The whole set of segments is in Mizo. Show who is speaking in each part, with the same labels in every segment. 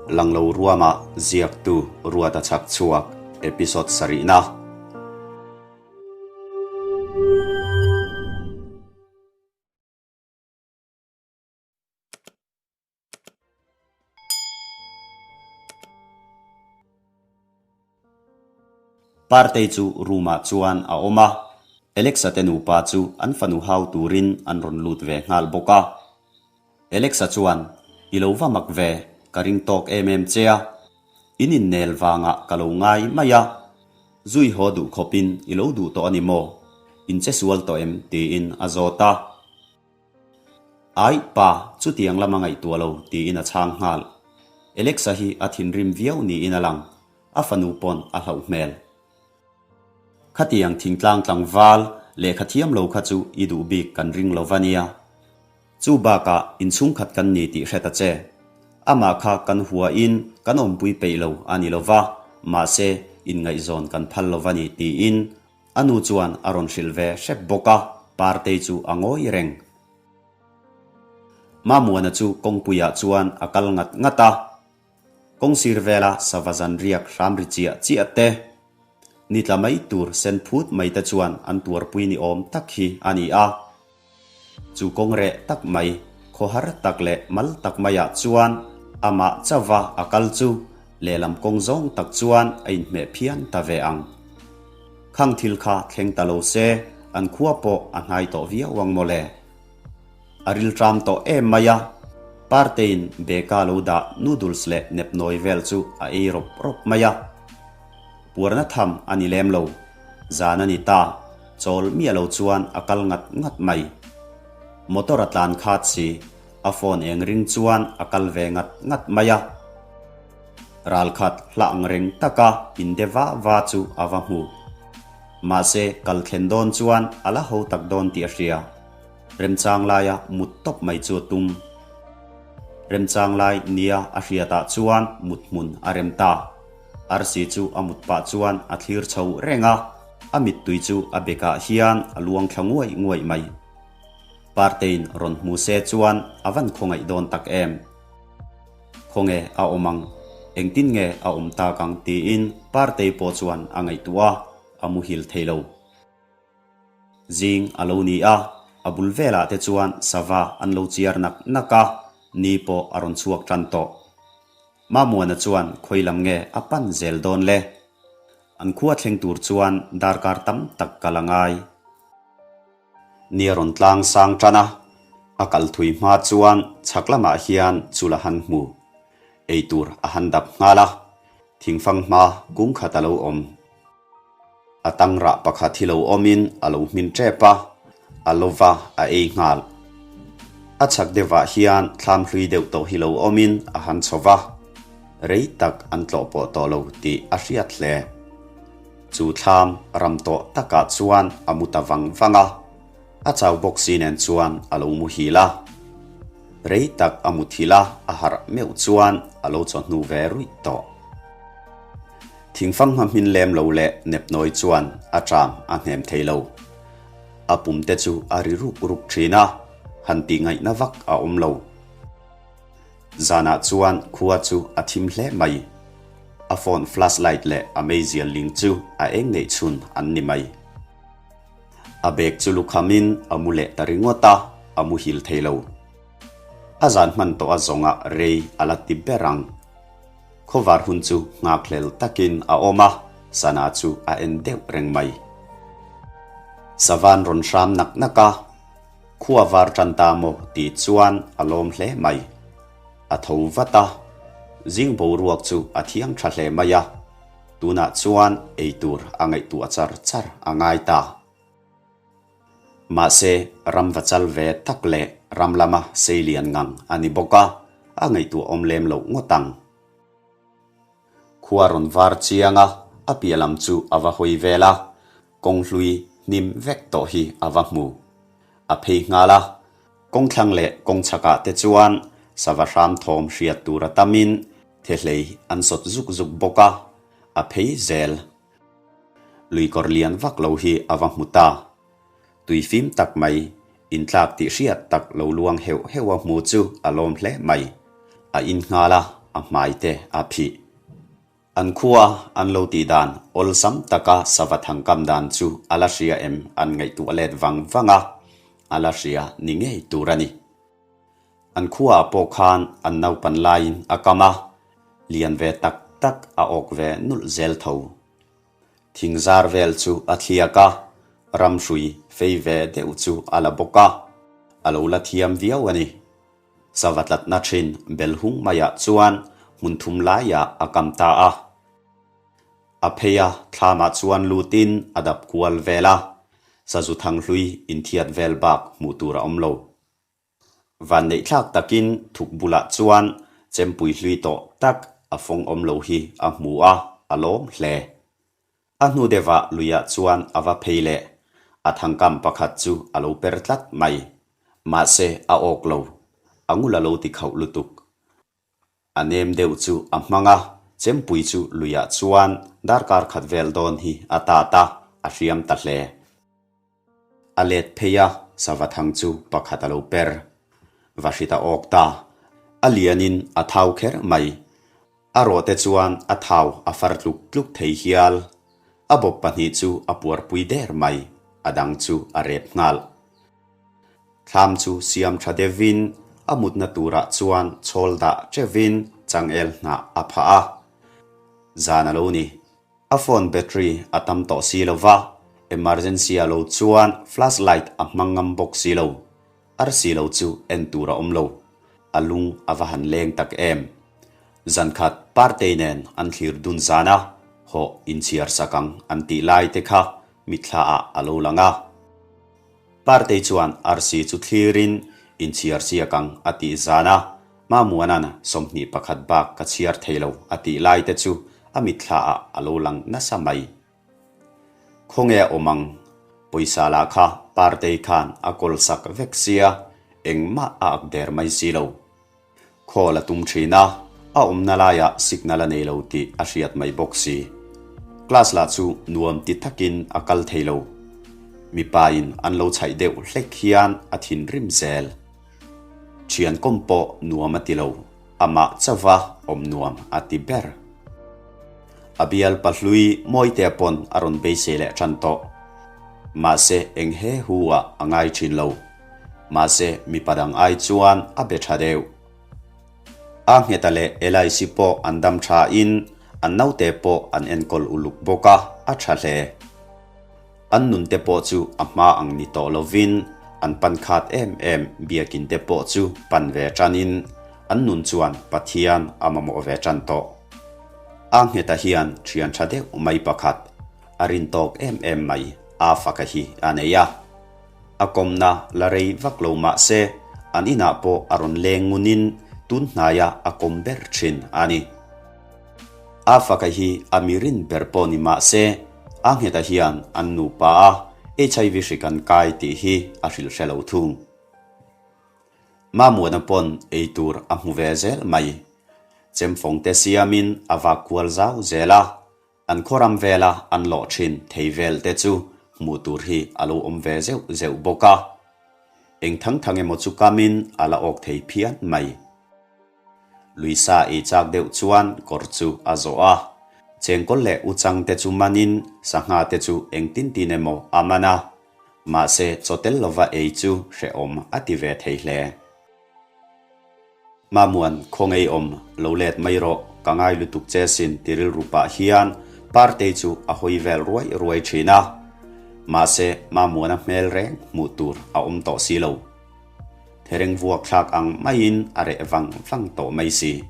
Speaker 1: Langlo ruama ziaktu Ruata chhak chhuak episode sarihna. Partei chu room ah chuan a awm a, Alexa te nupa chu an fanu hau turin an rawn lut ve nghal bawk a. Alexa chuan, I lo va mak ve, ka ring tawk em em che a, in innel vangah ka lo ngai mai a, zui haw duh khawpin i lo duh tawh a ni maw? In che sual tawh em? tiin a zawt a. Aih, pa, chutiang lam a ngaihtuah lo, tiin a chhang nghal. Alexa hi a thinrim viau niin a lang, a fanu pawn a hlauh hmel. Khatiang thingtlang tlangval lehkha thiam lo kha chu i duh bik kan ring lo va nia. Chu bakah inchhungkhat kan ni tih hre ta che. Amah kha kan huain kan awmpui peih lo a ni lo va, mahse inngaihzawn kan phal lo va ni, tiin A nu chuan a rawn hrilh ve hrep bawk a, Partei chu a ngawi reng. Mamuana chu kawngpuiah chuan a kal ngat ngat a, kawngsir vela sava zan riak hram ri chiah chiah te, ni tla mai tur sen phut mai te chuan an tuarpui ni awm tak hi a ni a. Chu kawng reh tak mai, khawhar tak leh mal tak maiah chuan amah chauva a kal chu lehlam kawng zawng tak chuan a inhmeh phian ta ve ang. Khang thil kha thleng ta lo se, an khua pawh a hnai tawh viau ang mawle. A rilṭam tawh em mai a, Parteiin beka lo dah noodles leh nepnawi vel chu a ei rawp rawp mai a. Puarna tham a ni lem lo. Zan a ni ta, chawl miah lo chuan a kal ngat ngat mai. Motor a tlan khat si, a phone eng ring chuan a kal ve ngat ngat mai a. Ral khat hla ang reng taka in de va va chu a va hmu. Mahse, kal thlen dawn chuan a la ho tak dawn tih a hria. Remchang laia mut tawp mai chu a tum. Remchang lai nia a hriatah chuan mut hmun a rem ta. Arsi chu a mut pah chuan a thlir chho reng a, a mittui chu a bekah hian a luang thla nguai nguai mai. Partein rawn hmu se chuan a van khawngaih dawn tak em? Khawnge a awm ang? Engtin nge a awm tak ang? tiin Partei pawh chuan a ngaihtuah a, a muhil thei lo. Zing a lo ni a, a bul velah te chuan sava an lo chiar nak nak a, ni pawh a rawn chhuak tan tawh. Mamuana chuan khawi lam nge a pan zel dawn le? An khua thleng tur chuan darkar tam tak kal a ngai. Ni a rawn tlang sang tan a, a kal thui hma chuan chhak lamah hian chul a han hmu. Eitur a han dap nghal a, thingfang hma kung khat a lo awm. A tangrah pakhat hi lo awmin a lo hmin tep a, a lo va a ei nghal. A chhak deuhah hian thlam hlui deuh tawh hi lo awmin a han chho va, rei tak an tlawh pawh tawh lo tih a hriat hle. Chu thlam ram tawh takah chuan a mu ta vang vang a, a chau bawk si nen chuan a lo muhil a. Rei tak a muthilh a, a harh meuh chuan a lo chawhnu ve ruih tawh. Thingfang hma hmin lem lo leh nepnawi chuan a ṭam a hnem thei lo. A pum te chu a ri ruk ruk ṭhin a, han tih ngaihna vak a awm lo. Zanah chuan khua chu a thim hle mai. A phone flashlight leh a meizial ling chu a eng neih chhun an ni mai. A bag chu lukhamin a mu leh ta ringawt a, a muhil thei lo. A zan hman tawh a zawngah rei a la ti ber ang. Khawvar hun chu nghakhlel takin a awm a, sana chu a en deuh reng mai. Savan rawn hram nak nak a, khua var tan ta maw tih chuan a lawm hle mai. A tho vat a, zing boruak chu a thiang tha hle mai a, tunah chuan eitur a ngaihtuah char char a ngai ta. Mahse, ram va chal ve tak leh ram lama sei lian ngang a ni bawk a, a ngaihtuah awm lem loh ngawt ang. Khua rawn var chiang a, a piah lam chu a va hawi vel a, kawng hlui hnim vek tawh hi a va hmu. A phei nghal a, kawng thlang leh kawng chhakah te chuan sava hram thawm hriat tur a tamin thehlei an sawt zuk zuk bawk a, a phei zel. Luikawr lian vak lo hi a va hmu ta. Tui fim tak mai, intlak tih hriat tak lo luang heuh heuh a hmu chu a lawm hle mai. A in nghal a. A hmai te a phih. An khua an lo tih dan awlsam taka sava thangkam dan chu a la hria em an ngaihtuah let vang vang a, a la hria ni ngei tur a ni. An khuaah pawh khan an naupan laiin a kam a, lian ve tak tak a awk ve nulh zel tho. Thingzar vel chu a thliak a, ramhrui fei ve deuh chu a la bawk a, a lo la thiam viau a ni. Sava tlatna thin bel hung maiah chuan hmun thum laiah a kam ta a. A phei a, thlamah chuan lutin a dap kual vel a, sazu thanghlui inthiat vel bak hmuh tur a awm lo. Vanneihthlak takin thuk bulah chuan chempui hlui tawh tak a fawng awm lo hi a hmu a, a lawm hle. A hnu deuhah luiah chuan a va phei leh, a thangkam pakhat chu a lo per tlat mai. Mahse a awk lo, a ngul a lo ti khauh lutuk. A nem deuh chu a hmang a, chempui chu luiah chuan darkar khat vel dawn hi a tat a, a hriam ta hle. A let phei a, sava thang chu pakhat a lo per. Va hrit a awk ta. A lianin a thau kher mai. A rawhte chuan a thau a far tluk tluk thei hial. A bawp pahnih chu a puarpui der mai, a dang chu a rep nghal. Thlam chu siam tha deuhin a mutna turah chuan chhawl dah teuhin changel hnah a phah a. Zan a lo ni. A phone battery a tam tawh si lo va, emergency a lo chuan flash light a hmang ngam bawk si lo. Arsi lo chu en tur a awm lo. A lung a va han leng tak em. Zankhat Partei nen an thlir dun zan a, hawh inchhiar sak ang an tih lai te kha mitthla ah a lo lang a. Partei chuan arsi chu thlirin inchhiar siak ang a tih zan a, Mamuana'n 21 bak ka chhiar thei lo a tih lai te chu a mitthla ah a lo lang nasa mai. Khawnge a awm ang? Pawisa lah kha Partei khan a kawl sak vek sia, engmah a ak der mai si lo. Call a tum thin a, a awmna laiah signal a nei lo tih a hriat mai bawk si. Class lah chu nuam ti takin a kal thei lo. Mipa in an lo chhaih deuh hlek hian a thinrim zel. Thian kawm pawh nuam a ti lo, amah chauva awm nuam a ti ber. A bial pahlui Mawitea pawn a rawn beisei leh tan tawh. Mahse eng he hu ah a ngai thin lo. Mahse mipa dang ai chuan a be tha deuh. A Ngheta leh Elaisi pawh an dam tha in an naute pawh an enkawl uluk bawk a, a tha hle. An nun te pawh chu a hma ang ni tawh lovin an pan khat em em biakin te pawh chu pan ve tan in an nun chuan Pathian a mamawh ve tan tawh. A Ngheta hian thian tha deuh mai pakhat a rin tawk em em mai a faka hi a nei a. A kawmna la rei vak lo mah se, an inah pawh a rawn leng ngunin tun hnaia a kawm ber thin a ni. A faka hi a mi rin ber pawh ni mah se, a ngheta hian an nupa a HIV hri kan kai tih hi a hrilh hre lo thung. Mamuana pawn ei tur a hmu ve zel mai. Chemfawng te siamin a vak kual zau zel a. An khawram vela an lawh thin thei vel te chu hmuh tur hi a lo awm ve zeuh zeuh bawk a. Eng thang thang emaw chu kamin a la awk thei phian mai. Luisa ei chak deuh chuan kawr chu a zawh a. Chengkawl leh uchang te chu manin sangha te chu engtin tin emaw a man a. Mahse chaw tel lova ei chu hrehawm a ti ve thei hle. Mamuan, khaw ngei awm, lo let mai rawh, ka ngai lutuk che sin ti rilru pah hian Partei chu a hawi vel ruai ruai thin a. Mahse, Mamuana hmel reng hmuh tur a awm tawh si lo. Thereng vuak thlak ang maiin a reh vang vang tawh mai si.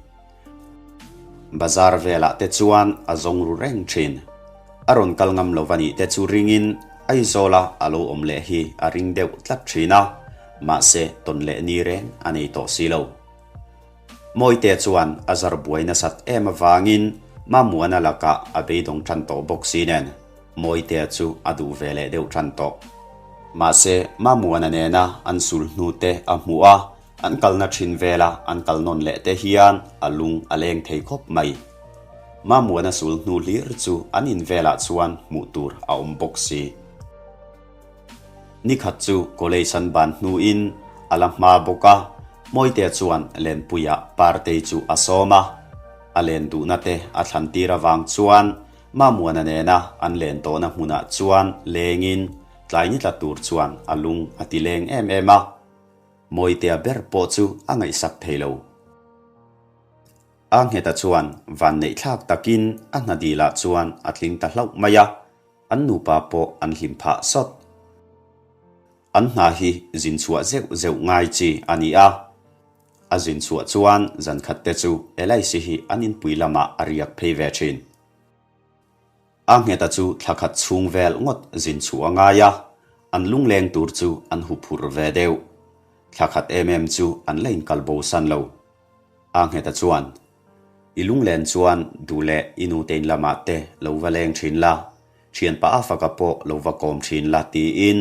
Speaker 1: Bazar velah te chuan a zawng ru reng thin. A rawn kal ngam lo va nih te chu ringin Aizawla a lo awm leh hi a ring deuh tlat thin a, mahse tawn leh ni reng a nei tawh si lo. Mawite chuan a zar buai nasat em avangin Mamuana lakah a beidawng tan tawh bawk si nen Mawitea chu a duh ve leh deuh tan tawh. Mahse Mamuana nena an sul hnu te a hmuh a, An kalna thin vela an kal nawn leh te hian a lung a leng thei khawp mai. Mamuana sul hnu hlir chu an in velah chuan hmuh tur a awm bawk si. Nikhat chu college an ban hnuin a la hma bawk a, Mawitea chuan Lenpuia Partei chu a sawm a. A len duhna te a thlan tir avang chuan Mamuana nena an len tawhna hmunah chuan lengin tlai ni tla tur chuan a lung a ti leng em em a. Mawitea ber pawh chu a ngaihsak thei lo. A ngheta chuan vanneih thlak takin a hna dilah chuan a tling ta hlauh mai a, an nupa pawh an hlim phah sawt. An hna hi zin chhuah zeuh zeuh ngai chi a ni a. A zin chhuah chuan zan khat te chu Elaisi hi an inpui lamah a riak phei ve thin. A ngheta chu thla khat chhung vel ngawt zin chhuah a ngai a, an lungleng tur chu an huphurh ve deuh. Thla khat em em chu an la inkal bo san lo. A ngheta chuan, I lunglen chuan duh leh i nute in lamah te lo va leng thin la, thianpa a faka pawh lo va kawm thin la tiin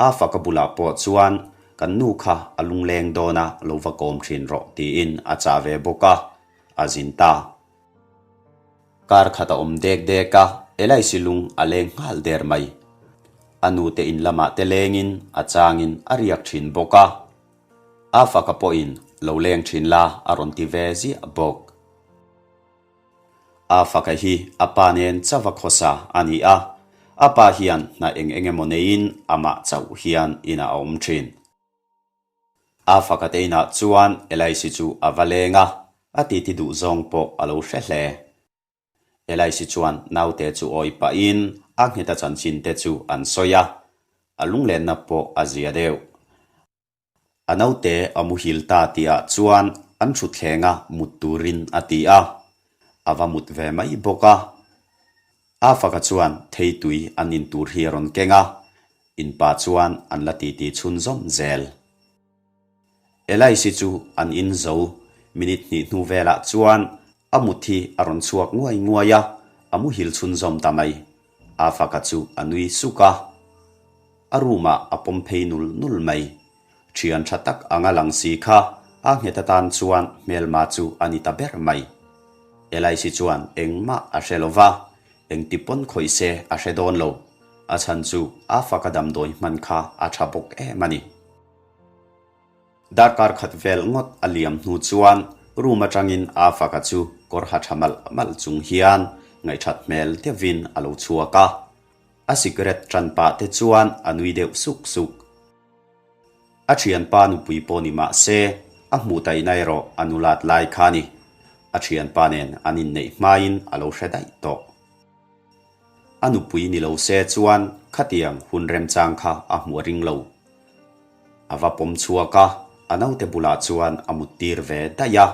Speaker 1: a faka bulah pawh chuan kan nu kha a lungleng dawn a lo va kawm thin rawh tiin a chah ve bawk a, a zin ta. Kar khat a awm dek dek a, Elaisi lung a leng nghal der mai. A nute in lamah te lengin a changin a riak thin bawk a. A faka pawhin lo leng thin la a rawn ti ve ziah bawk. A faka hi a pa nen chauh a khawsa a ni a, a pa hian hna eng eng emaw neiin amah chauh hian inah a awm thin. A faka te inah chuan Elaisi chu a va leng a, a titi duh zawng pawh a lo hre hle. Elaisi chuan naute chu awi pahin a ngheta chanchin te chu an sawi a, a lunglenna pawh a zia deuh. A naute a muhil ta tihah chuan an thutthleng a mut turin a ti a, a va mut ve mai bawk a. A faka chuan theitui an in tur hi a rawn keng a, in pa chuan an la titi chhunzawm zel. Elaisi chu an in zo, minute hnih hnu velah chuan a mut hi a rawn chhuak nguai nguai a, a muhil chhunzawm ta mai. A faka chu a nui suk a. A room ah a pawm phei nul nul mai. Thian tha tak anga lang si kha a nghet atan chuan hmelma chu a ni ta ber mai. Elaisi chuan engmah a hre lo va, engti pawn khawih se a hre dawn lo. A chhan chu a faka damdawi hman kha a tha bawk em a ni. Darkar khat vel ngawt a liam hnu chuan room atangin a faka chu kawr ha tha malh malh chung hian ngaihthat hmel deuhin a lo chhuak a. A cigarette tan pah te chuan a nui deuh suk suk. A thianpa nupui pawh ni mah se, a hmuh taihna erawh a nulat lai kha a ni. A thianpa nen an inneih hmain a lo hre daih tawh. A nupui ni lo se chuan khatiang hun remchang kha a hmuh a ring lo. A va pawm chhuak a, a naute bulah chuan a muttir ve daih a.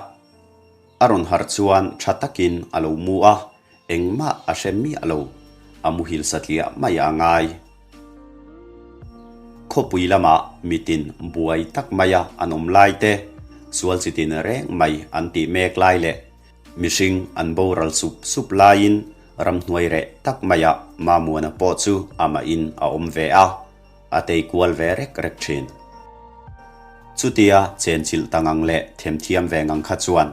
Speaker 1: A rawn harh chuan tha takin a lo mu a, engmah a hre miah lo, a muhil satliah mai a ngai. Khawpui lamah mitin buai tak maia an awm lai te, sual chitin reng mai an tih mek lai leh mihring an boral sup sup laiin ramhnuai reh tak maiah Mamuana pawh chu amahin a awm ve a. A tei kual ve rek rek thin. Chutia chenchilh ta ngang leh themthiam ve ngang kha chuan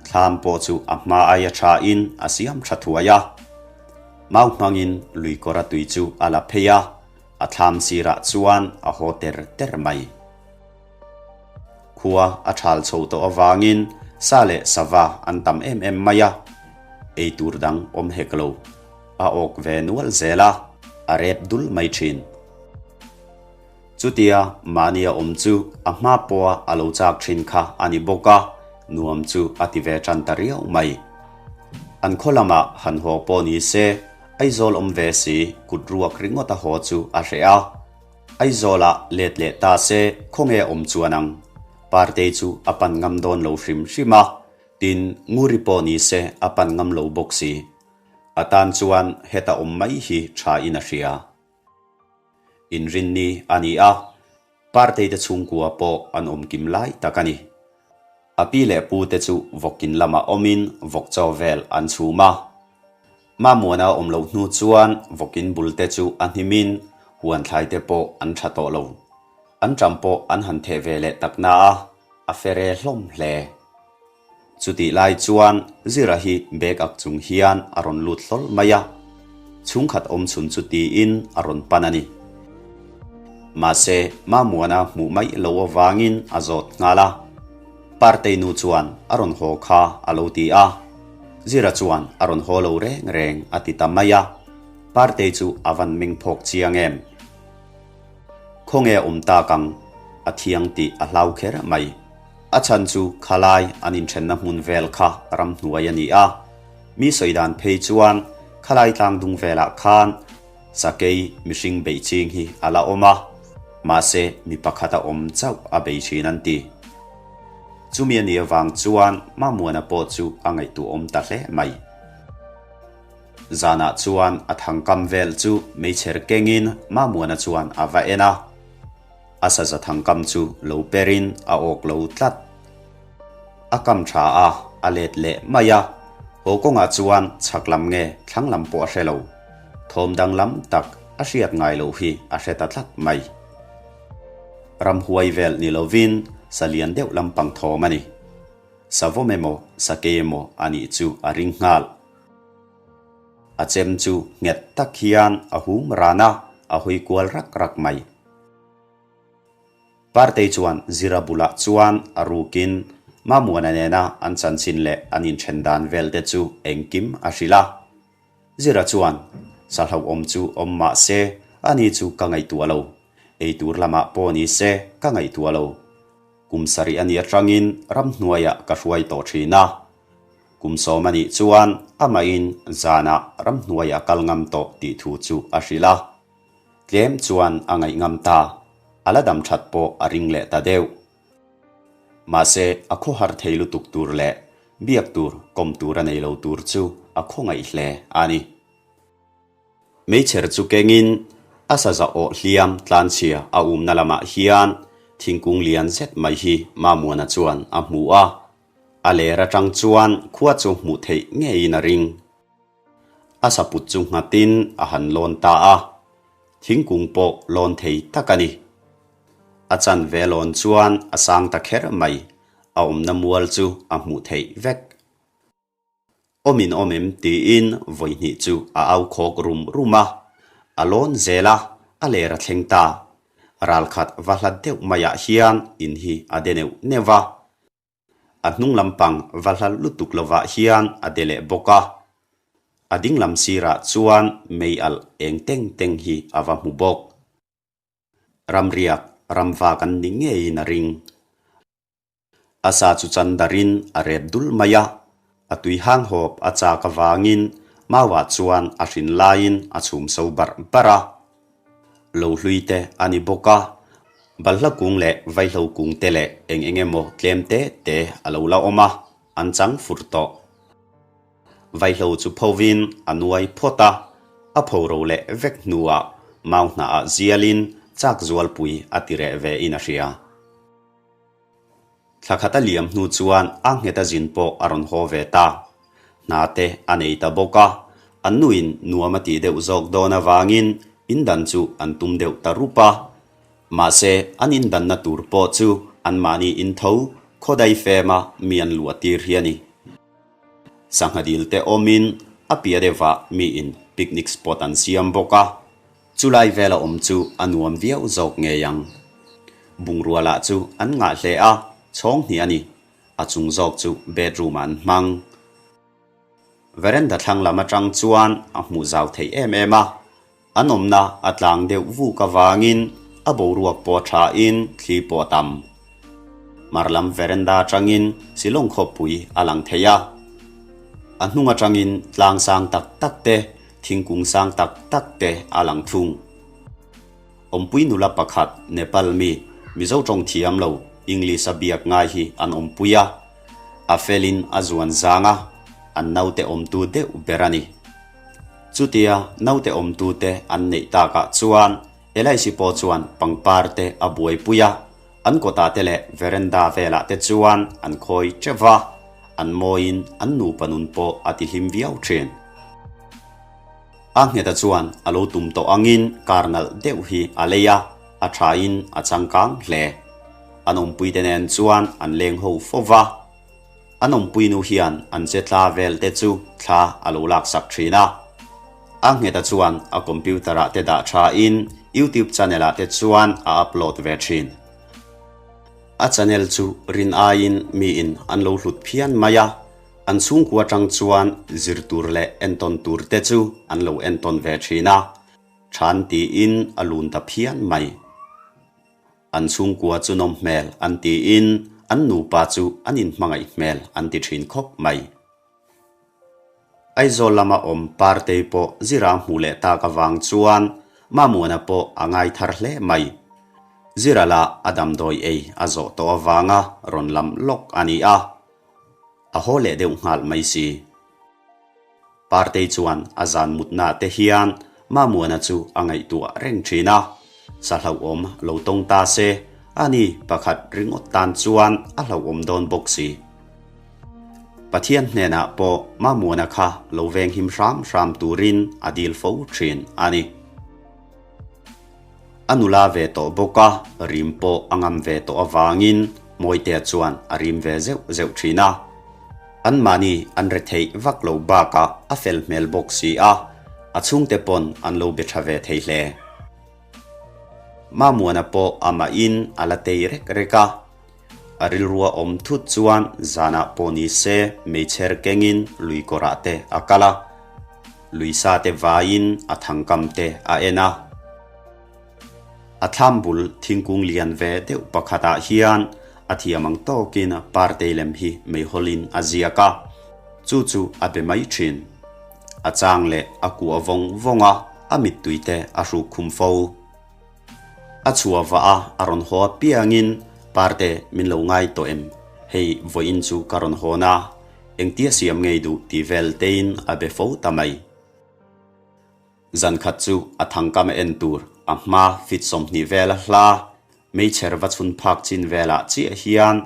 Speaker 1: thlam pawh chu a hma aia tha in a siam tha thuai a. Mau hmangin lui kawra tui chu a la phei a, a thlam sirah chuan a haw ter ter mai. Khua a thal chho tawh avangin sa leh sava an tam em em mai a, ei tur dang awm hek lo. A awk ve nual zel a, a rep dul mai thin. Chutia mahni a awm chu a hma pawha a lo chak thin kha a ni bawk a, nuam chu a ti ve tan ta riau mai. An khaw lamah han haw pawh ni se, Aizawl awm ve si kut ruak ringawt a haw chu a hreh a. Aizawlah let leh ta se khawnge awm chuan ang? Partei chu a pan ngam dawn lo hrim hrim a, tin Nguri pawh ni se a pan ngam lo bawk si. A tan chuan heta awm mai hi tha in a hria. Inrinni a ni a, Partei te chhungkua pawh an awm kim lai tak a ni. A pi leh pu te chu vawkin lamah awmin vawk chaw vel an chhum a. Mamuana a awm loh hnu chuan vawkin bul te chu a hnimin huan thlai te pawh an tha tawh lo. An ṭam pawh an han theh ve leh tak na a, a fere hlawm hle. Chutih lai chuan Zira hi bag ak chung hian a rawn lut hlawl mai a, chhungkhat awm chhun chu tiin a rawn pan a ni. Mahse, Mamuana hmuh mai lo avangin a zawt nghal a. Partei nu chuan a rawn haw kha a lo ti a. Zira chuan a rawn haw lo reng reng a ti ta mai a, Partei chu a van meng phawk chiang em? Khawnge awm tak ang? A thiang tih a hlau kher mai. A chhan chu khalai an inthenna hmun vel kha ramhnuai a ni a, mi sawi dan phei chuan khalai tlang dung velah khan sakei mihring beih ching hi a la awm a, mahse mi pakhat a awm chauh a bei thin an ti. Chumi a nih avang chuan Mamuana pawh chu a ngaihtuahawm ta hle mai. Zanah chuan a thangkam vel chu meichher kengin Mamuana chuan a va en a. A saza thangkam chu lo perin a awk lo tlat. A kam tha a, a let leh mai a. Haw kawngah chuan chhak lam nge thlang lam pawh a hre lo. Thawm danglam tak a hriat ngai loh hi a hre ta tlat mai. Ramhuai vel ni lovin sa lian deuh lampang thawm a ni. Savawm emaw sakei emaw a nih chu a ring nghal. A chem chu nghet tak hian a hum ran a, a hawi kual rak rak mai. Partei chuan Zira bulah chuan a rukin Mamuana nena an chanchin leh an inthen dan vel te chu engkim a hrilh a. Zira chuan, Sa hlauhawm chu awm mah se, ani chu ka ngaihtuah lo. Ei tur lamah pawh ni se ka ngaihtuah lo. Kum sarih a nih atangin ramhnuaiah ka hruai tawh thin a. Kum sawm a nih chuan amahin zanah ramhnuai a kal ngam tawh tih thu chu a hrilh a. Tlem chuan a ngaih ngam ta, a la dam that pawh a ring leh ta deuh. Mahse a khawhar thei lutuk tur leh biak tur kawm tur a nei lo tur chu a khawngaih hle a ni. Meichher chu kengin a saza awh hliam tlanchhia a umna lamah hian thingkung lian zet mai hi Mamuana chuan a hmu a, a ler atang chuan khua chu hmuh theih ngeiin a ring. A saput chu nghatin a han lawn ta a, thingkung pawh lawn thei tak a ni. A chanve lawn chuan a sang ta kher mai, a awmna mual chu a hmuh theih vek. Awm in awm em tiin vawi hnih chu a au khawk rum rum a, a lawn zel a, a ler a thleng ta. Ralkhat va hlat deuh maiah hian in hi a de neuh neuh a. A hnung lampang va hla lutuk lovah hian a de leh bawk a. A ding lam sirah chuan mei alh eng teng teng hi a va hmu bawk. Ramriak ramva kan ni ngeiin a ring. A sa chu chan darin a rep dul mai a, a tui hang hawp a chak avangin mauah chuan a hrin laiin a chhum so barh barh a. Lo hlui te a ni bawk a, balhla kung leh vaihlo kung te leh eng eng emaw tlem te te a lo la awm a, an chang fur tawh. Vaihlo chu phovin a nuai phawt a, a pho ro leh vek hnuah mau hnahah zialin chak zualpui a ti reh ve in a hria. Thla khat a liam hnu chuan a nghet a zin pawh a rawn haw ve ta. Hna te a nei ta bawk a, an nuin nuam a tih deuh zawk dawn avangin indan chu an tum deuh ta rup a. Mahse, an indanna tur pawh chu anmahni intho khawdai fema mi an luah tir hi a ni. Sangha dil te awmin a piah deuhah miin picnic spot an siam bawk a, chulai vela awm chu a nuam viau zawk ngei ang. Bungrua lah chu an ngah hle a, chhawng hnih a ni, a chung zawk chu bedroom ah an hmang. Veranda thlang lam atang chuan a hmuh zau theih em em a, An awmna a tlang deuh vuk avangin a boruak pawh a thain thli pawh a tam. Mar lam veranda atangin Shillong khawpui a lang thei a. A hnung atangin tlang sang tak tak te, thingkung sang tak tak te a lang thung. Awmpui nula pakhat Nepal mi, Mizo tawng thiam lo, English a biak ngai hi an awmpui a. A felin a zuan zang a, an naute awmtu deuh ber a ni. Chutia naute awmtute an neih takah chuan Elaisi pawh chuan pangpar te a buaipui a, an kawtah te leh veranda velah te chuan an khawi teuh va, an mawiin an nupa nun pawh a tihlim viau thin. A ngheta chuan a lo tum tawh angin kar nalh deuh hi a lei a, a thain a changkang hle. An awmpuite nen chuan an leng ho fo va. An awmpui nu hian an che tla vel te chu thla a lo laksak thin a. A ngheta chuan a computer ah te dah tha in YouTube channel ah te chuan a upload ve thin. A channel chu rin aiin miin an lo hlut phian mai a. An chhungkua atang chuan zir tur leh entawn tur te chu an lo entawn ve thin a, than tiin a lun ta phian mai. An chhungkua chu nawm hmel an tiin an nupa chu an inhmangaih hmel an ti thin khawp mai. Aizawl lama awm Partei pawh Zira hmuh leh tak avang chuan Mamuana pawh a ngai thar hle mai. Zira lah a damdawi ei a zawh tawh avanga rawn lam lawk a ni a, a haw leh deuh nghal mai si. Partei chuan a zan mutna te hian Mamuana chu a ngaihtuah reng thin a, sa hlauhawm lo tawng ta se, ani pakhat ringawt tan chuan a hlauhawm dawn bawk si. Pathian hnenah pawh Mamuana kha lo venghim hram hram turin a dil fo thin a ni. A nula ve tawh bawk a, rim pawh a ngam ve tawh avangin Mawitea chuan a rim ve zeuh zeuh thin a. Anmahni an retheih vak lo bakah a fel hmel bawk si a, a chhungte pawn an lo be tha ve thei hle. Mamuana pawh amahin a la tei rek rek a. A rilrua awm thut chuan zanah pawh ni se meichher kengin lui kawrah te a kal a, lui sa te vaiin a thangkam te a en a. A thlam bul thingkung lian ve deuh pakhatah hian a thiam ang tawkin partei lem hi meihawlin a ziak a, chu chu a be mai thin. A chang leh a kuah vawng vawng a, a mittui te a hruk khum fo. A chhuah vah a, a rawn haw apiangin, Parte, min lo ngai tawh em? Hei, vawiin chu ka rawn hawn a, engtia siam ngei duh tih vel tein a be fo ta mai. Zan khat chu a thangkam a en tur, a hma fit 20 vela hla, meichher va chhun phak chin velah chiah hian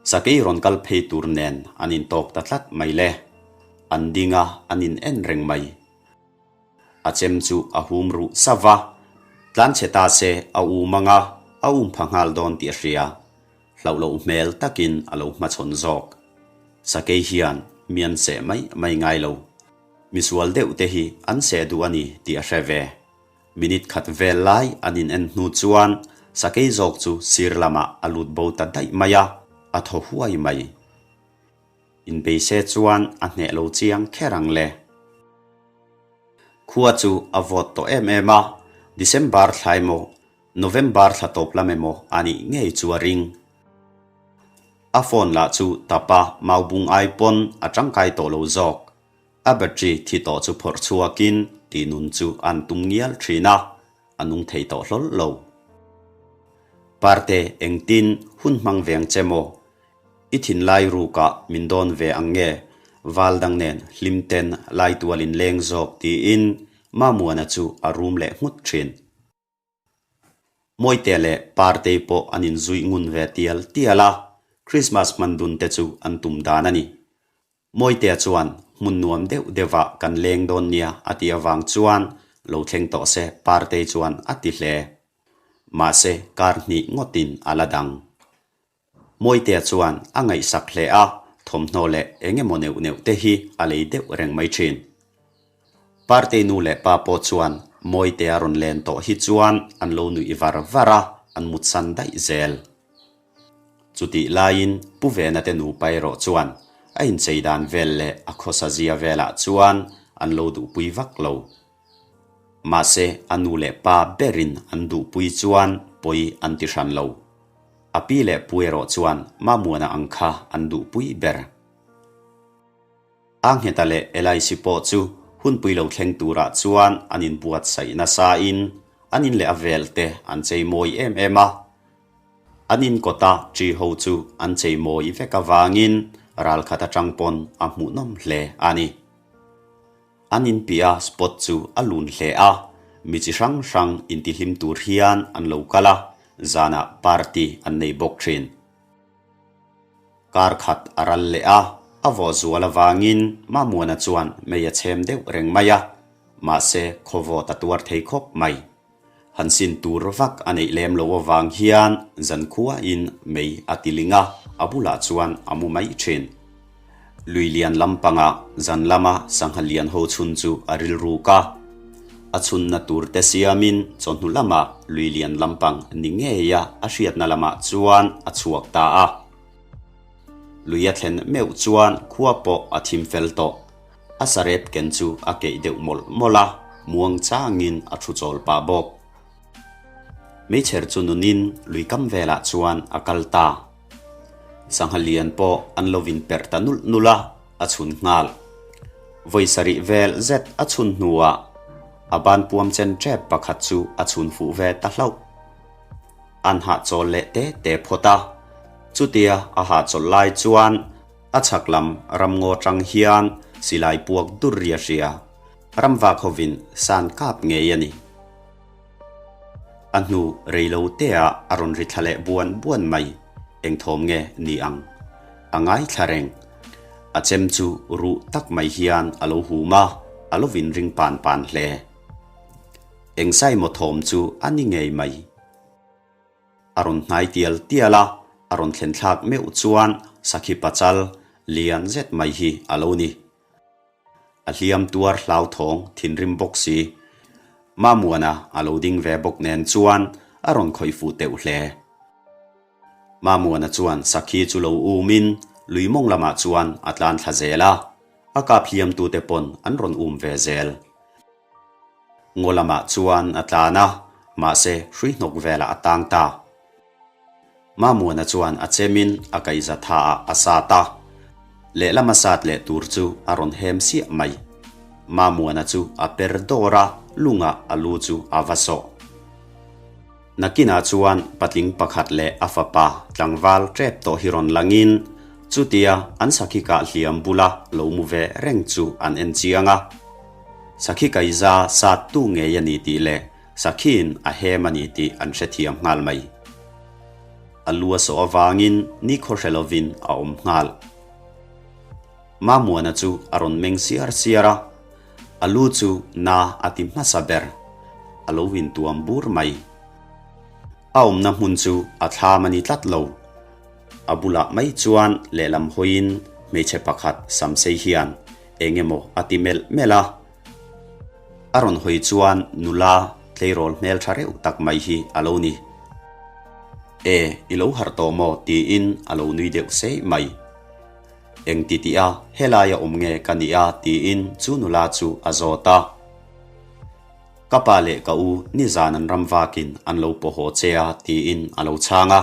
Speaker 1: sakei rawn kal phei tur nen an intawk ta tlat mai le. An ding a, an in en reng mai. A chem chu a hum ruh sa va, tlanchhe ta se a um ang a, a um pha nghal dawn tih a hria. Hlauh loh hmel takin a lo hmachhawn zawk. Sakei hian mi an seh mai mai ngai lo. Misual deuh te hi an seh duh a ni tih a hre ve. Minute khat vel lai an in en hnu chuan sakei zawk chu sir lamah a lut bo ta daih mai a, a thaw huai mai. Inbeise chuan a hneh lo chiang kher ang le. Khua chu a vawt tawh em em a, December thla emaw, November thla tawp lam emaw a nih ngei chu a ring. A phone lah chu tapa maubung ai pawn a tangkai tawh lo zawk. A battery thi tawh chu phawrh chhuakin tihnun chu an tum ngial thin a, a nung thei tawh hlawl lo. Parte engtin hun hmang veng che maw? I thinlai rukah min dawn ve ang nge? Val dang nen hlim ten lai tualin leng zawk tiin Mamuana chu a rum leh nghut thin. Mawite leh Partei pawh an inzuih ngun ve tial tial a, Christmas hman dun te chu an tum dan a ni. Mawitea chuan hmun nuam deuh deuhah kan leng dawn nia a tih avang chuan lo thleng tawh se Partei chuan a ti hle. Mahse kar hnih ngawtin a la dang. Mawitea chuan a ngaihsak hle a, thawmhnaw leh eng emaw neuh neuh te hi a lei deuh reng mai thin. Partei nu leh pa pawh chuan Mawitea rawn len tawh hi chuan an lo nuih var var a, an mutsan daih zel. Chutih laiin Pu Vena te nupa erawh chuan a inchei dan vel leh a khawsa zia velah chuan an lo duhpui vak lo. Mahse a nu leh pa berin an duhpui chuan pawi an ti hran lo. A pi leh pu erawh chuan Mamuana ang kha an duhpui ber. A Ngheta leh Elaisi pawh chu hunpui lo thleng turah chuan an inbuatsaih nasain an in leh a vel te an chei mawi em em a. An in kawta ṭi ho chu an chei mawi vek avangin ralkhat aṭang pawn a hmuhnawm hle a ni. An inpiah a spot chu a lun hle a, mi chi hrang hrang intihlim tur hian an lo kal a, zanah party an nei bawk thin. Kar khat a ral leh a, a vawh zual avangin Mamuana chuan mei a chhem deuh reng mai a, mahse khawvawt a tuar thei khawp mai. Han sin tur vak a neih lem lo avang hian zankhuain mei a ti ling a, a bulah chuan a mu mai thin. Lui lian lampangah zan lama sangha lian ho chhun chu a rilruk a. A chhunna tur te siamin chawhnu lamah lui lian lampang ni ngeia a hriatna lamah chuan a chhuak ta a. Lui a thlen meuh chuan khua pawh a thim fel tawh. A sarep ken chu a keih deuh mawlh mawlh a, muang changin a thu chawl pah bawk. Meichher chu nunin lui kam velah chuan a kal ta. Sangha lian pawh an lo vin perh ta nulh nulh a, a chhun nghal. Vawi sarih vel zet a chhun hnuah a ban puam chen tep pakhat chu a chhun fuh ve ta hlauh. An hahchawl leh te te phawt a, chutia a hahchawlh lai chuan a chhak lam ramngaw tang hian silai puak dur ria hria ramvak hovin san kap ngei a ni. A hnu rei lo teah a rawn ri thla leh buan buan mai, eng thawm nge ni ang? A ngaithla reng. A chem chu ruh tak mai hian a lo hum a, a lo vin ring pan pan hle. Eng sai maw thawm chu a ni ngei mai. A rawn hnai tial tial a, a rawn thlen thlak meuh chuan sakhi pachal lian zet mai hi a lo ni. A hliam tuar hlauthawng thinrim bawk si. Mamuana a lo ding ve bawk nen chuan a rawn khawih fuh teuh hle. Mamuana chuan sakhi chu lo umin lui mawng lamah chuan a tlan thla zel a, a kap hliamtute pawn an rawn um ve zel. Ngaw lamah chuan a tlan a, mahse hrui hnawk velah a tang ta. Mamuana chuan a chemin a kaihza tha ah a sat a, lehlam a sat leh tur chu a rawn hem siah mai. Mamuana chu a per dawr a, lungah a lu chu a va sawh. Nakinah chuan patling pakhat leh a fapa tlangval tep tawh hi rawn langin chutia an sakhi kah hliam bula lo mu ve reng chu an en chiang a. Sakhi kaiza sat tu ngei a ni tih leh sakhiin a hem a ni tih an hrethiam nghal mai. A lu a sawh avangin nikhaw hre lovin a awm nghal. Mamuana chu a rawn meng siar siar a. A lu chu na a ti hmasa ber, a lo intuam bur mai. A awmna hmun chu a thlam a ni tlat lo. A bulah mai chuan lehlam hawiin hmeichhe pakhat samsei hian eng emaw a ti melh melh a. A rawn hawi chuan nula tleirawl hmeltha reuh tak mai hi a lo ni. E, i lo harh tawh maw? tiin a lo nui deuh seih mai. Eng ti tih a, helai a awm nge ka nih a? tiin chu nula chu a zawt a. Ka pa leh ka u nizan an ram vakin an lo paw haw che a tiin a lo chhang a.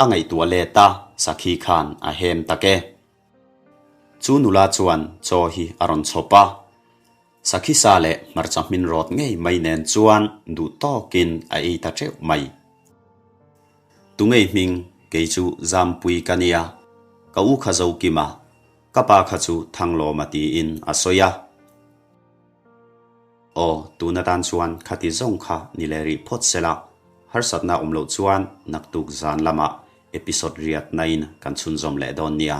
Speaker 1: A ngaihtuah let a, sakhi khan a hem tak e. Chu nula chuan chaw hi a rawn chhawp a. Sakhi sa leh hmarcha hmin rawt ngei mai nen chuan duh tawkin a ei ta teuh mai. Tungei hming kei chu Zampui ka nia, ka u kha Zokima, ka pa kha chu Thanglawma tiin a sawi a. Aw, tun atan chuan khati zawng kha ni leh rih phawt sela, harsatna awm loh chuan naktuk zan lamah episode riat nain kan chhunzawm leh dawn nia.